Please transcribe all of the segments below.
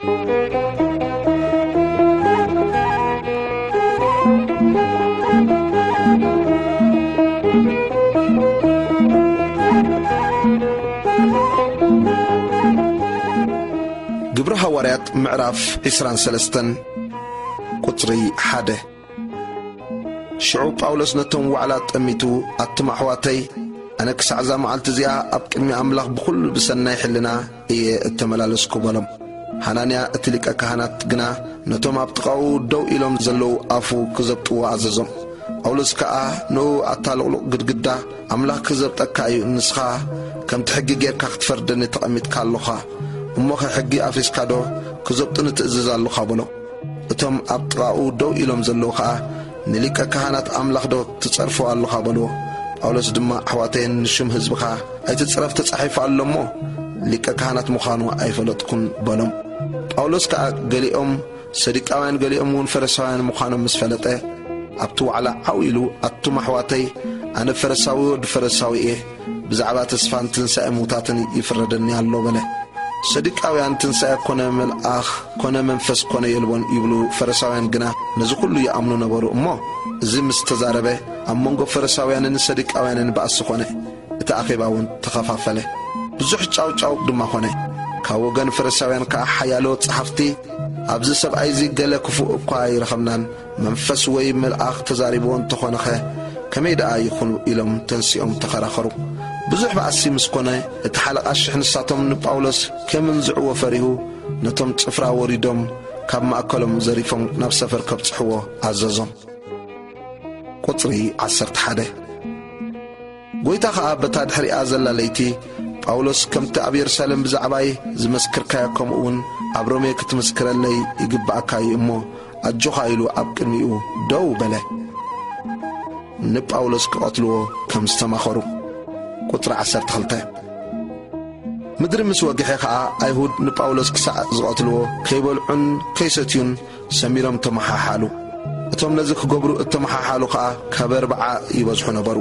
ግብሪ ሃዋርያት ምዕራፍ ዕስራን ሰለስተን ቁጽሪ ሓደ። ሽዑ ጳውሎስ ነቶም ዋዕላ ጠሚቱ፣ ኣቱም ኣሕዋተይ፣ ኣነ ክሳዕ እዛ መዓልቲ እዚኣ ኣብ ቅድሚ ኣምላኽ ብኹሉ ብሰናይ ሕልና እየ እተመላለስኩ በሎም። ሃናንያ እቲ ሊቀ ካህናት ግና ነቶም ኣብ ጥቓኡ ደው ኢሎም ዘለዉ ኣፉ ክዘብጥዎ ኣዘዞም። ጳውሎስ ከኣ ንኡ፣ ኣታ ልቕሉቕ ግድግዳ፣ ኣምላኽ ክዘብጠካ እዩ፣ ንስኻ ከምቲ ሕጊ ጌርካ ክትፈርደኒ ተቐሚጥካ ኣሎኻ። እሞኸ ሕጊ ኣፍሪስካዶ ክዘብጡኒ ትእዝዝ ኣሎኻ? በሎ። እቶም ኣብ ጥቓኡ ደው ኢሎም ዘለዉ ኸኣ፣ ንሊቀ ካህናት ኣምላኽዶ ትጸርፎ ኣሎኻ? በልዎ። ጳውሎስ ድማ፣ ኣሕዋተይን ንሹም ህዝብኻ ኣይትጽረፍ ተጻሒፉ ኣሎ እሞ፣ ሊቀ ካህናት ምዃኑ ኣይፈለጥኩን በሎም። ጳውሎስ ከኣ ገሊኦም ሰዱቃውያን ገሊኦም እውን ፈሪሳውያን ምዃኖም ምስ ፈለጠ፣ ኣብቲ ዋዕላ ዓው ኢሉ፣ ኣቱም ኣሕዋተይ፣ ኣነ ፈሪሳዊ ወዲ ፈሪሳዊ እየ፣ ብዛዕባ ተስፋን ትንሳኤ ምዉታትን ይፍረደኒ ኣሎ በለ። ሰዱቃውያን ትንሳኤ ኮነ መልኣኽ ኮነ መንፈስ ኮነ የልቦን ይብሉ፣ ፈሪሳውያን ግና ነዚ ኹሉ ይኣምኑ ነበሩ። እሞ እዚ ምስ ተዛረበ፣ ኣብ መንጎ ፈሪሳውያንን ሰዱቃውያንን ባእሲ ኾነ። እቲ ኣኼባ እውን ተኸፋፈለ። ብዙሕ ጫውጫው ድማ ኾነ። ካብ ወገን ፈሪሳውያን ከኣ ሓያሎ ጸሓፍቲ፣ ኣብዚ ሰብኣይ እዚ ገለ ክፉእ እኳ ኣይረኸብናን፣ መንፈስ ወይ መልኣኽ ተዛሪብዎ እንተኾነኸ ከመይ ደኣ ይኹን? ኢሎም ተንሲኦም ተኸራኸሩ። ብዙሕ ባእሲ ምስ ኮነ፣ እቲ ሓለቓ ሽሕ ንሳቶም ንጳውሎስ ከምንዝዕዎ ፈሪሁ፣ ነቶም ጭፍራ ወሪዶም ካብ ማእከሎም ዘሪፎም ናብ ሰፈር ከብጽሕዎ ኣዘዞም። ቁጽሪ ዓሰርተ ሓደ። ጐይታ ኸኣ በታ ድሕሪኣ ዘላ ለይቲ፣ ጳውሎስ፣ ከምቲ ኣብ የሩሳሌም ብዛዕባይ ዝመስክርካዮ፣ ከምኡ እውን ኣብ ሮሜ ክትምስክረለይ ይግብኣካ እዩ እሞ፣ ኣጆኻ፣ ኢሉ ኣብ ቅድሚኡ ደው በለ። ንጳውሎስ ክቐትልዎ ከም ዝተማኸሩ። ቁጽሪ ዓሰርተ ክልተ። ምድሪ ምስ ወግሐ ኸኣ፣ ኣይሁድ ንጳውሎስ ክሳዕ ዝቐትልዎ፣ ከይበልዑን ከይሰትዩን ሰሚሮም ተመሓሓሉ። እቶም ነዚ ክገብሩ እተመሓሓሉ ኸኣ ካብ ኣርብዓ ይበዝሑ ነበሩ።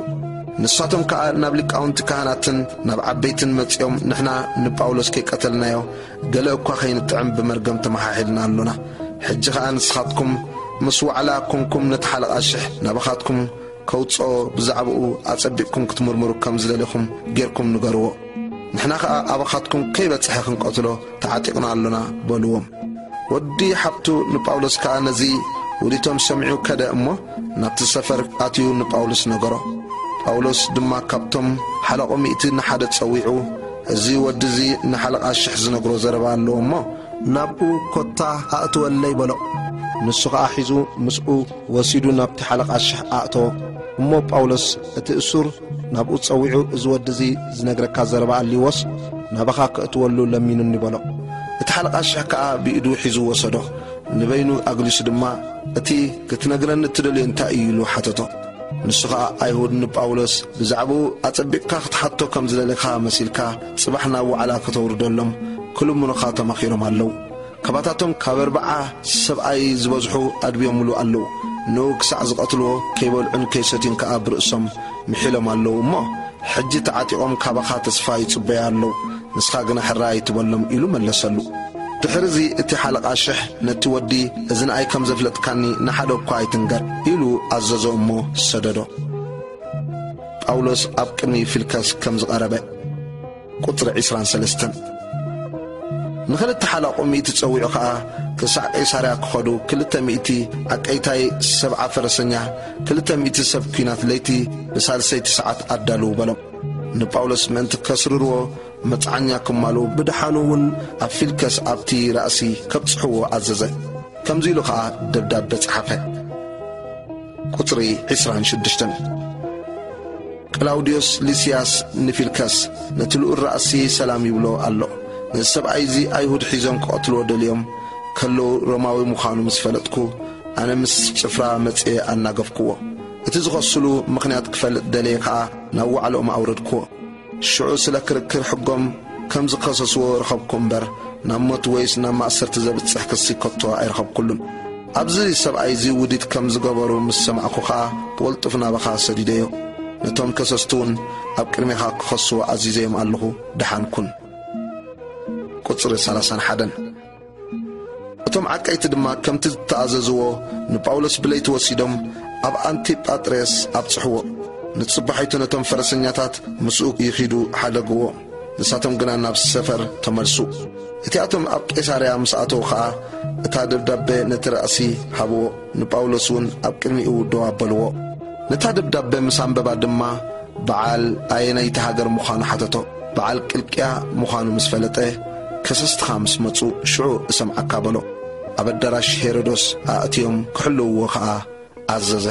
ንሳቶም ከኣ ናብ ሊቃውንቲ ካህናትን ናብ ዓበይትን መጺኦም፣ ንሕና ንጳውሎስ ከይቀተልናዮ፣ ገለ እኳ ኸይንጥዕም ብመርገም ተመሓሒልና ኣሎና። ሕጂ ኸኣ ንስኻትኩም ምስ ዋዕላ ኰንኩም ነቲ ሓለቓ ሽሕ ናባኻትኩም ከውጽኦ ብዛዕባኡ ኣጸቢቕኩም ክትምርምሩ ከም ዝደለኹም ጌርኩም ንገርዎ። ንሕና ኸኣ ኣባኻትኩም ከይበጽሐ ክንቀትሎ ተዓጢቕና ኣሎና በልዎም። ወዲ ሓብቱ ንጳውሎስ ከኣ ነዚ ውዲቶም ሰሚዑ ከደ እሞ ናብቲ ሰፈር ኣትዩ ንጳውሎስ ነገሮ። ጳውሎስ ድማ ካብቶም ሓለቑ ሚእቲ ንሓደ ጸዊዑ፣ እዚ ወዲ እዚ ንሓለቓ ሽሕ ዝነግሮ ዘረባ ኣለዎ እሞ ናብኡ ኮታ ኣእትወለይ በሎ። ንሱ ኸኣ ሒዙ ምስኡ ወሲዱ ናብቲ ሓለቓ ሽሕ ኣእተዎ። እሞ ጳውሎስ እቲ እሱር ናብኡ ጸዊዑ፣ እዚ ወዲ እዚ ዝነግረካ ዘረባ ኣልይዎስ ናባኻ ከእትወሉ ለሚኑኒ በሎ። እቲ ሓለቓ ሽሕ ከኣ ብኢዱ ሒዙ ወሰዶ። ንበይኑ ኣግሊሱ ድማ፣ እቲ ክትነግረኒ እትደልዮ እንታይ እዩ? ኢሉ ሓተቶ። ንሱ ኸኣ፣ ኣይሁድ ንጳውሎስ ብዛዕባኡ ኣጸቢቕካ ክትሓቶ ከም ዝደለኻ መሲልካ፣ ጽባሕ ናብ ዋዕላ ከተውርደሎም ክልምኑኻ ተማኺሮም ኣለዉ። ካባታቶም ካብ ኣርብዓ ሰብኣይ ዝበዝሑ ኣድብዮምሉ ኣለዉ። ንኡ ክሳዕ ዝቐትልዎ፣ ከይበልዑን ከይሰትዩን ከኣ ብርእሶም ምሒሎም ኣለዉ እሞ፣ ሕጂ ተዓጢቖም ካባኻ ተስፋ ይጽበዩ ኣለዉ። ንስኻ ግና ሕራይ ኣይትበሎም፣ ኢሉ መለሰሉ። ድሕርዚ እቲ ሓለቓ ሽሕ ነቲ ወዲ፣ እዚ ንኣይ ከም ዘፍለጥካኒ ንሓደ እኳ ኣይትንገር፣ ኢሉ ኣዘዞ እሞ ሰደዶ። ጳውሎስ ኣብ ቅድሚ ፊልከስ ከም ዝቐረበ። ቁጽሪ ዕስራን ሰለስተን። ንኽልተ ሓለቑ ሚእቲ ጸዊዑ ኸኣ፣ ክሳዕ ቄሳርያ ክኸዱ፣ ክልተ ሚእቲ ዓቀይታይ ሰብዓ ፈረሰኛ፣ ክልተ ሚእቲ ሰብ ኲናት ለይቲ ብሳልሰይቲ ሰዓት ኣዳልዉ በሎም። ንጳውሎስ ምእንቲ ከስርርዎ፣ መጽዓኛ ክማሉ፣ ብደሓኑ እውን ኣብ ፊልከስ ኣብቲ ራእሲ ከብጽሕዎ ኣዘዘ። ከምዚ ኢሉ ኸኣ ደብዳበ ጸሓፈ። ቁጽሪ ዕስራን ሽዱሽተን። ቅላውድዮስ ሊስያስ ንፊልከስ፣ ነቲ ልኡል ራእሲ ሰላም ይብሎ ኣሎ። ነዚ ሰብኣይ እዚ ኣይሁድ ሒዞም ክቐትልዎ ደልዮም ከለዉ፣ ሮማዊ ምዃኑ ምስ ፈለጥኩ፣ ኣነ ምስ ጭፍራ መጺኤ ኣናገፍክዎ። እቲ ዝኸስሉ ምኽንያት ክፈልጥ ደልየ ኸኣ ናብ ዋዕለኦም ኣውረድክዎ። ሽዑ ስለ ክርክር ሕጎም ከም ዝኸሰስዎ ረኸብኩ እምበር፣ ናብ ሞት ወይስ ናብ ማእሰርቲ ዘብጽሕ ክሲ ከቶ ኣይረኸብኩሉን። ኣብዚ ሰብኣይ እዚ ውዲት ከም ዝገበሩ ምስ ሰማዕኩ ኸኣ፣ ብቕልጡፍ ናባኻ ሰዲደዮ። ነቶም ከሰስቲ እውን ኣብ ቅድሜኻ ክኸስዎ ኣዚዘዮም ኣለኹ። ደሓን ኩን። ቁጽሪ ሰላሳን ሓደን። እቶም ዓቀይቲ ድማ ከምቲ ዝተኣዘዝዎ ንጳውሎስ ብለይቲ ወሲዶም ኣብ ኣንቲጳጥሬስ ኣብጽሕዎ። ንጽባሒቱ ነቶም ፈረሰኛታት ምስኡ ይኺዱ ሓደግዎ። ንሳቶም ግና ናብ ሰፈር ተመልሱ። እቲኣቶም ኣብ ቄሳርያ ምስ ኣተዉ ኸኣ እታ ደብዳቤ ነቲ ራእሲ ሃብዎ። ንጳውሎስ እውን ኣብ ቅድሚኡ ደው ኣበልዎ። ነታ ደብዳቤ ምስ ኣንበባ ድማ በዓል ኣየነይቲ ሃገር ምዃኑ ሓተቶ። በዓል ቅልቅያ ምዃኑ ምስ ፈለጠ፣ ከሰስትኻ ምስ መጹ ሽዑ እሰምዓካ በሎ። ኣብ ኣዳራሽ ሄሮዶስ ኣእትዮም ክሕልውዎ ኸኣ ኣዘዘ።